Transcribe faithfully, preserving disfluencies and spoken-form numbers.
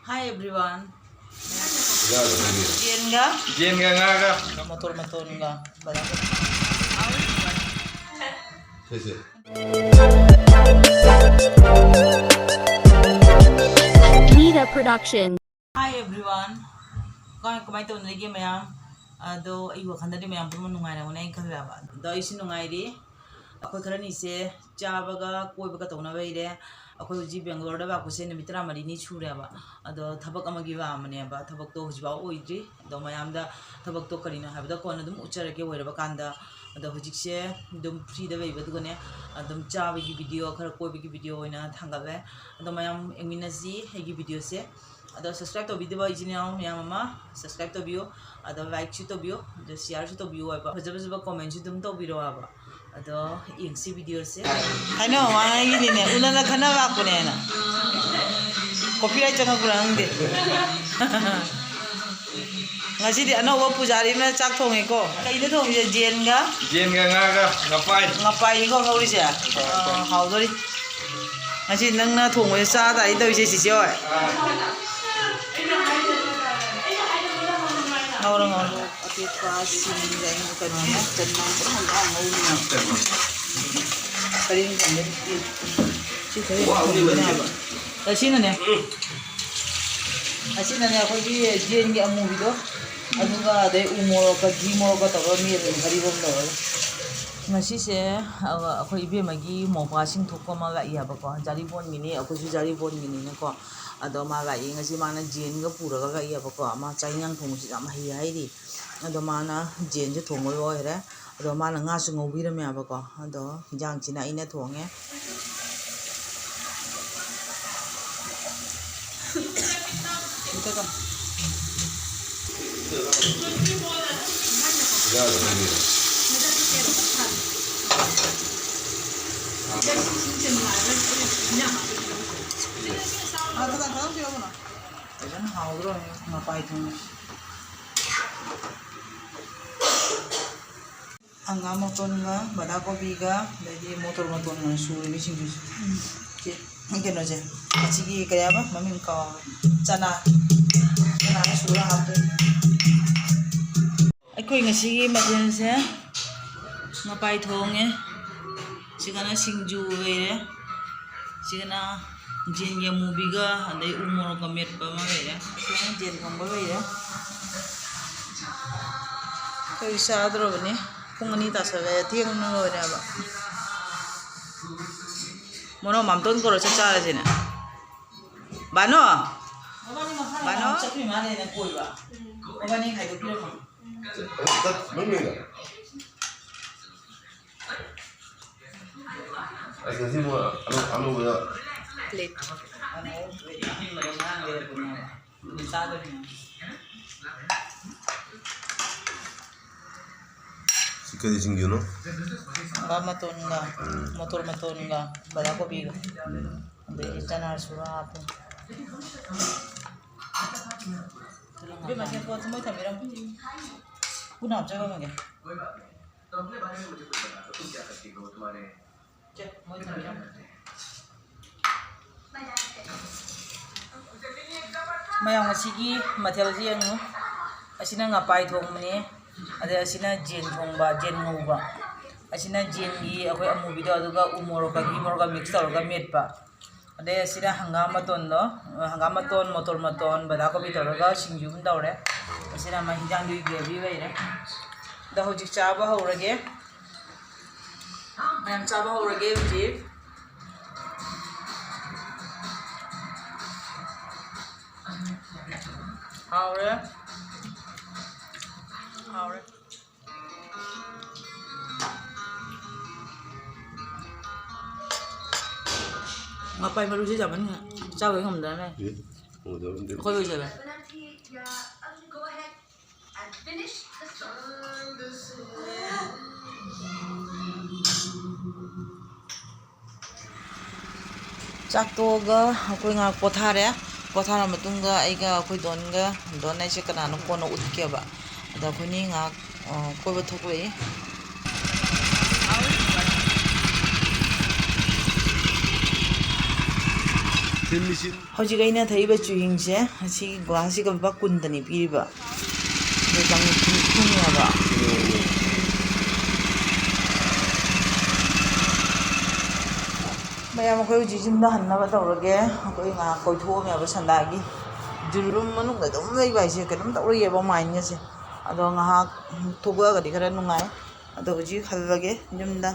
Hi everyone. ꯌꯦꯟꯒ ꯌꯦꯟꯒ ꯉꯥꯒ ꯃꯇꯣꯔ ꯃꯇꯣꯟꯒ ꯕꯗꯥꯝ. ꯁꯦ, ꯁꯦ꯫ Nida Production. Hi everyone. ꯀꯃꯥꯏ, ꯀꯃꯥꯏ ꯇꯧꯅꯔꯤꯒꯦ ꯃꯌꯥꯝ? ꯑꯗꯣ ꯑꯩ ꯋꯥꯈꯜꯗꯗꯤ ꯃꯌꯥꯝ ꯄꯨꯝꯅꯃꯛ ꯅꯨꯡꯉꯥꯏꯔꯝꯒꯅꯤ ꯑꯩꯅ ꯈꯜꯂꯦꯕ꯫ ꯑꯗꯣ ꯑꯩꯁꯨ ꯅꯨꯡꯉꯥꯏꯔꯤ꯫ ꯑꯩꯈꯣꯏ ꯈꯔꯅꯤꯁꯦ ꯆꯥꯕꯒ ꯀꯣꯏꯕꯒ ꯇꯧꯅꯕ ꯂꯩꯔꯦ꯫ ꯑꯩꯈꯣꯏ ꯍꯧꯖꯤꯛ ꯕꯦꯡꯒ꯭ꯂꯣꯔꯗ ꯂꯥꯛꯄꯁꯦ ꯅꯨꯃꯤꯠ ꯇꯔꯥꯃꯔꯤꯅꯤ ꯁꯨꯔꯦꯕ꯫ ꯑꯗꯣ ꯊꯕꯛ ꯑꯃꯒꯤ ꯂꯥꯛꯑꯝꯕꯅꯦꯕ꯫ ꯊꯕꯛꯇꯣ ꯍꯧꯖꯤꯛꯐꯥꯎ ꯑꯣꯏꯗ꯭ꯔꯤ꯫ ꯑꯗꯣ ꯃꯌꯥꯝꯗ ꯊꯕꯛꯇꯣ ꯀꯔꯤꯅꯣ ꯍꯥꯏꯕꯗꯣ ꯀꯣꯟꯅ ꯑꯗꯨꯝ ꯎꯠꯆꯔꯒꯦ ꯑꯣꯏꯔꯕ ꯀꯥꯟꯗ꯫ ꯑꯗꯣ ꯍꯧꯖꯤꯛꯁꯦ ꯑꯗꯨꯝ ꯐ꯭ꯔꯤꯗ ꯂꯩꯕꯗꯨꯒꯅꯦ, ꯑꯗꯨꯝ ꯆꯥꯕꯒꯤ ꯚꯤꯗꯤꯑꯣ, ꯈꯔ ꯀꯣꯏꯕꯒꯤ ꯚꯤꯗꯤꯑꯣ ꯑꯣꯏꯅ ꯊꯥꯡꯒꯠꯂꯦ꯫ ꯑꯗꯣ ꯃꯌꯥꯝ ꯌꯦꯡꯃꯤꯟꯅꯁꯤ ꯑꯩꯒꯤ ꯚꯤꯗꯤꯑꯣꯁꯦ꯫ ꯑꯗꯣ subscribe ꯇꯧꯕꯤꯗꯕ ꯏꯆꯤꯟ ꯏꯅꯥꯎ ꯃꯌꯥꯝ ꯑꯃ subscribe ꯇꯧꯕꯤꯌꯨ, ꯑꯗꯣ likeꯁꯨ ꯇꯧꯕꯤꯌꯨ, ꯑꯗꯣ shareꯁꯨ ꯇꯧꯕꯤꯌꯨ ꯍꯥꯏꯕ, ꯐꯖ ꯐꯖꯕ commentꯁꯨ ꯑꯗꯨꯝ ꯇꯧꯕꯤꯔꯛꯑꯣ ꯍꯥꯏꯕ꯫ ꯑꯗꯣ ꯌꯦꯡꯁꯤ ꯚꯤꯗꯤꯑꯣꯁꯦ꯫ ꯍꯥꯏꯅꯧ ꯃꯃꯥꯡꯉꯩꯒꯤꯅꯤꯅꯦ, ꯎꯅꯅ ꯈꯟꯅꯕ ꯂꯥꯛꯄꯅꯦꯅ꯫ Copyright ꯆꯪꯉꯛꯄ꯭ꯔꯥ ꯈꯪꯗꯦ꯫ ꯉꯁꯤꯗꯤ ꯑꯅꯧꯕ ꯄꯨꯖꯥꯔꯤ ꯑꯃꯅ ꯆꯥꯛ ꯊꯣꯡꯉꯦꯀꯣ꯫ ꯀꯩꯅꯣ ꯊꯣꯡꯉꯤꯁꯦ? ꯖꯦꯟꯒ? ꯖꯦꯟꯒ ꯉꯥꯒ ꯉꯄꯥꯏ꯫ ꯉꯄꯥꯏꯅꯤꯀꯣ ꯉꯧꯔꯤꯁꯦ? ꯑꯥ, ꯍꯥꯎꯗꯣꯔꯤ꯫ ꯉꯁꯤ ꯅꯪꯅ ꯊꯣꯡꯕꯁꯦ ꯆꯥ ꯇꯥꯔꯦ ꯇꯧꯔꯤꯁꯦ, ꯆꯤꯆꯦ ꯍꯣꯏ꯫ ꯉꯧꯔꯣ, ꯉꯧꯔꯣ꯫ ꯑꯇꯦꯛꯄ, ꯁꯤꯡ, ꯀꯩꯅꯣꯅꯦ, ꯆꯅꯝ ꯄꯨꯔꯥ ꯍꯪꯒꯥꯝ ꯉꯧꯔꯤꯅꯦ꯫ ꯀꯔꯤ ꯊꯣꯡꯗꯣꯏꯅꯣ? ꯁꯤ ꯈꯔ ꯊꯣꯡꯗꯣꯏꯅꯦ ꯍꯥꯏꯕ꯫ ꯑꯁꯤꯅꯅꯦ꯫ ꯑꯁꯤꯅꯅꯦ ꯑꯩꯈꯣꯏꯒꯤ ꯖꯦꯟꯒꯤ ꯑꯃꯨꯕꯤꯗꯣ, ꯑꯗꯨꯒ ꯑꯗꯩ ꯎ ꯃꯣꯔꯣꯛꯀ ꯘꯤ ꯃꯣꯔꯣꯛꯀ ꯇꯧꯔꯒ ꯃꯦꯠꯂꯅꯤ, ꯐꯗꯤꯒꯣꯝ ꯇꯧꯔꯒ꯫ ꯉꯁꯤꯁꯦ, ꯑ, ꯑꯩꯈꯣꯏ ꯏꯕꯦꯝꯃꯒꯤ ꯃꯧꯄ꯭ꯋꯥꯁꯤꯡ ꯊꯣꯛꯄ ꯑꯃ ꯂꯥꯛꯏ ꯍꯥꯏꯕꯀꯣ, ꯖꯥꯔꯤꯕꯣꯟꯒꯤꯅꯤ, ꯑꯩꯈꯣꯏꯁꯨ ꯖꯥꯔꯤꯕꯣꯟꯒꯤꯅꯤꯅꯀꯣ꯫ ꯑꯗꯣ ꯃꯥ ꯂꯥꯛꯏ, ꯉꯁꯤ ꯃꯥꯅ ꯖꯦꯟꯒ ꯄꯨꯔꯒ ꯂꯥꯛꯏ ꯍꯥꯏꯕꯀꯣ꯫ ꯃꯥ ꯆꯥꯛ ꯏꯟꯖꯥꯡ ꯊꯣꯡꯕꯁꯨ ꯌꯥꯝ ꯍꯩ ꯍꯥꯏꯔꯤ꯫ ꯑꯗꯣ ꯃꯥꯅ ꯖꯦꯟꯁꯦ ꯊꯣꯡꯕ ꯂꯣꯏꯔꯦ꯫ ꯑꯗꯣ ꯃꯥꯅ ꯉꯥꯁꯨ ꯉꯧꯕꯤꯔꯝꯃꯦꯕꯀꯣ꯫ ꯑꯗꯣ ꯍꯤꯟꯖꯥꯡꯁꯤꯅ ꯑꯩꯅ ꯊꯣꯡꯉꯦ꯫ ꯐꯖꯅ ꯍꯥꯎꯗ꯭ꯔꯣ? ꯃꯄꯥꯏ ꯊꯣꯡꯉꯦ꯫ ꯍꯪꯒꯥꯝ ꯃꯇꯣꯟꯒ, ꯕꯟꯗꯥ ꯀꯣꯕꯤꯒ, ꯑꯗꯩꯗꯤ ꯃꯣꯇꯣꯔ ꯃꯇꯣꯟꯒ ꯁꯨꯔꯦ ꯁꯤꯡꯖꯨꯁꯦ꯫ ꯁꯤ ꯀꯩꯅꯣꯁꯦ, ꯑꯁꯤꯒꯤ ꯀꯩ ꯍꯥꯏꯕ ꯃꯃꯤꯡ ꯀꯥꯎꯔꯦ꯫ ꯆꯅꯥ, ꯆꯅꯥꯅ ꯁꯨꯔ ꯍꯥꯞꯇꯣꯏꯅꯦ꯫ ꯑꯩꯈꯣꯏ ꯉꯁꯤꯒꯤ ꯃꯊꯦꯜꯁꯦ ꯉꯄꯥꯏ ꯊꯣꯡꯉꯦ, ꯁꯤꯒꯅ ꯁꯤꯡꯖꯨ ꯂꯩꯔꯦ, ꯁꯤꯒꯅ ꯌꯦꯟꯒꯤ ꯑꯃꯨꯕꯤꯒ ꯑꯗꯩ ꯎ ꯃꯣꯔꯣꯛꯀ ꯃꯦꯠꯄ ꯑꯃ ꯂꯩꯔꯦ, ꯁꯤꯒꯅ ꯌꯦꯟ ꯊꯣꯡꯕ ꯂꯩꯔꯦ꯫ ꯑꯩꯈꯣꯏ ꯆꯥꯗ꯭ꯔꯕꯅꯤ, ꯄꯨꯡ ꯑꯅꯤ ꯇꯥꯁꯜꯂꯛꯑꯦ, ꯊꯦꯡꯅ ꯂꯣꯏꯔꯦꯕ꯫ ꯃꯣꯔꯣꯛ ꯃꯥꯝꯇꯣꯟ ꯀꯧꯔ ꯆꯥꯛ ꯆꯥꯔꯁꯤꯅꯦ꯫ ꯕꯥꯅꯣ? ꯕꯥꯅꯣ? ꯆꯠꯈ꯭ꯔꯤ ꯃꯥꯜꯂꯦꯅ ꯀꯣꯏꯕ꯫ ꯃꯕꯥꯅꯤ ꯈꯥꯏꯗꯣꯛꯄꯤꯔꯝꯃꯣ꯫ ꯑꯁ, ꯉꯁꯤ ꯃꯣꯏ ꯑꯅꯧ-, ꯑꯅꯧꯕꯗ plate꯫ ꯑꯅꯧꯕꯗ ꯉꯔꯥꯡ ꯂꯩꯔꯛꯄꯅꯦꯕ꯫ ꯑꯗꯨ ꯆꯥꯗꯣꯏꯅꯦ꯫ ꯁꯤ ꯀꯔꯤ ꯁꯤꯡꯖꯨꯅꯣ? ꯍꯪꯒꯥꯝ ꯃꯇꯣꯟꯒ, ꯎꯝ꯫ ꯃꯣꯇꯣꯔ ꯃꯇꯣꯟꯒ, ꯕꯟꯙꯀꯣꯕꯤꯒ꯫ ꯎꯝ꯫ ꯑꯗꯒꯤ ꯆꯅꯥꯁꯨ ꯍꯥꯞꯄꯦ꯫ ꯏꯕꯦꯝꯃ, ꯁꯦ ꯄꯣꯠꯁꯦ ꯃꯣꯏ ꯊꯝꯕꯤꯔꯝꯃꯣ꯫ ꯄꯨꯟꯅ ꯍꯥꯞꯆꯔꯝꯃꯒꯦ꯫ ꯁꯦ, ꯃꯣꯏ ꯊꯝꯕꯤꯔꯝꯃꯣ꯫ ꯃꯌꯥꯝ, ꯉꯁꯤꯒꯤ ꯃꯊꯦꯜꯁꯤ ꯌꯦꯡꯉꯨ꯫ ꯑꯁꯤꯅ ꯉꯄꯥꯏ ꯊꯣꯡꯕꯅꯤ, ꯑꯗꯩ ꯑꯁꯤꯅ ꯌꯦꯟ ꯊꯣꯡꯕ, ꯌꯦꯟ ꯉꯧꯕ, ꯑꯁꯤꯅ ꯌꯦꯟꯒꯤ ꯑꯩꯈꯣꯏ ꯑꯃꯨꯕꯤꯗꯣ, ꯑꯗꯨꯒ ꯎ ꯃꯣꯔꯣꯛꯀ ꯘꯤ ꯃꯣꯔꯣꯛꯀ mix ꯇꯧꯔꯒ ꯃꯦꯠꯄ, ꯑꯗꯩ ꯑꯁꯤꯅ ꯍꯪꯒꯥꯝ ꯃꯇꯣꯟꯗꯣ, ꯍꯪꯒꯥꯝ ꯃꯇꯣꯟ, ꯃꯣꯇꯣꯔ ꯃꯇꯣꯟ, ꯕꯟꯙꯀꯣꯕꯤ ꯇꯧꯔꯒ ꯁꯤꯡꯖꯨ ꯑꯃ ꯇꯧꯔꯦ꯫ ꯑꯁꯤꯅ ꯑꯃ ꯍꯤꯟꯖꯥꯡꯗꯨꯒꯤ gravy ꯂꯩꯔꯦ꯫ ꯑꯗꯣ ꯍꯧꯖꯤꯛ ꯆꯥꯕ ꯍꯧꯔꯒꯦ꯫ ꯃꯌꯥꯝ ꯆꯥꯕ ꯍꯧꯔꯒꯦ ꯍꯧꯖꯤꯛ꯫ ꯍꯥꯎꯔꯦ꯫ ꯍꯥꯎꯔꯦ꯫ ꯉꯄꯥꯏ ꯃꯔꯨꯁꯦ ꯆꯥꯃꯟꯗꯅ ꯆꯥꯕ ꯉꯝꯗ꯭ꯔꯅꯦ꯫ ꯑꯦ, ꯎꯗꯕ ꯑꯝꯇ꯫ ꯑꯩꯈꯣꯏ ꯑꯣꯏꯖꯕ꯫ ꯆꯥꯛ ꯇꯣꯛꯑꯒ ꯑꯩꯈꯣꯏ ꯉꯥꯏꯍꯥꯛ ꯄꯣꯊꯥꯔꯦ꯫ ꯄꯣꯊꯥꯔ ꯃꯇꯨꯡꯗ ꯑꯩꯒ ꯑꯩꯈꯣꯏ ꯗꯣꯟꯒ, ꯗꯣꯟ ꯍꯥꯏꯁꯦ ꯀꯅꯥꯅꯣ ꯀꯣꯟꯅ ꯎꯠꯀꯦꯕ꯫ ꯑꯗ ꯑꯩꯈꯣꯏꯅꯤ ꯉꯥꯏꯍꯥꯛ, ꯑ, ꯀꯣꯏꯕ ꯊꯣꯛꯂꯛꯏ꯫ ꯍꯧꯖꯤꯛ ꯑꯩꯅ ꯊꯛꯏꯕ ꯆꯨꯍꯤꯡꯁꯦ, ꯑꯁꯤ ꯒ꯭ꯂꯥꯁꯁꯤꯒ ꯂꯨꯄꯥ ꯀꯨꯟꯗꯅꯤ ꯄꯤꯔꯤꯕ꯫ ꯑꯗꯨ ꯆꯥꯝꯃꯔꯤ ꯅꯤꯐꯨꯅꯦꯕ꯫ ꯃꯌꯥꯝ, ꯑꯩꯈꯣꯏ ꯍꯧꯖꯤꯛ ꯌꯨꯝꯗ ꯍꯟꯅꯕ ꯇꯧꯔꯒꯦ꯫ ꯑꯩꯈꯣꯏ ꯉꯥꯏꯍꯥꯛ ꯀꯣꯏꯊꯣꯛꯑꯝꯃꯦꯕ ꯁꯟꯗꯥꯒꯤ꯫ ꯖꯨꯟ ꯔꯨꯝ ꯃꯅꯨꯡꯗ ꯑꯗꯨꯝ ꯂꯩꯕ ꯍꯥꯏꯁꯦ ꯀꯩꯅꯣꯝ ꯇꯧꯔ ꯂꯩꯌꯦꯕ ꯃꯥꯏꯟꯒꯁꯦ꯫ ꯑꯗꯣ ꯉꯥꯏꯍꯥꯛ ꯊꯣꯛꯂꯛꯑꯒꯗꯤ ꯈꯔ ꯅꯨꯡꯉꯥꯏ꯫ ꯑꯗꯣ ꯍꯧꯖꯤꯛ ꯍꯜꯂꯒꯦ ꯌꯨꯝꯗ꯫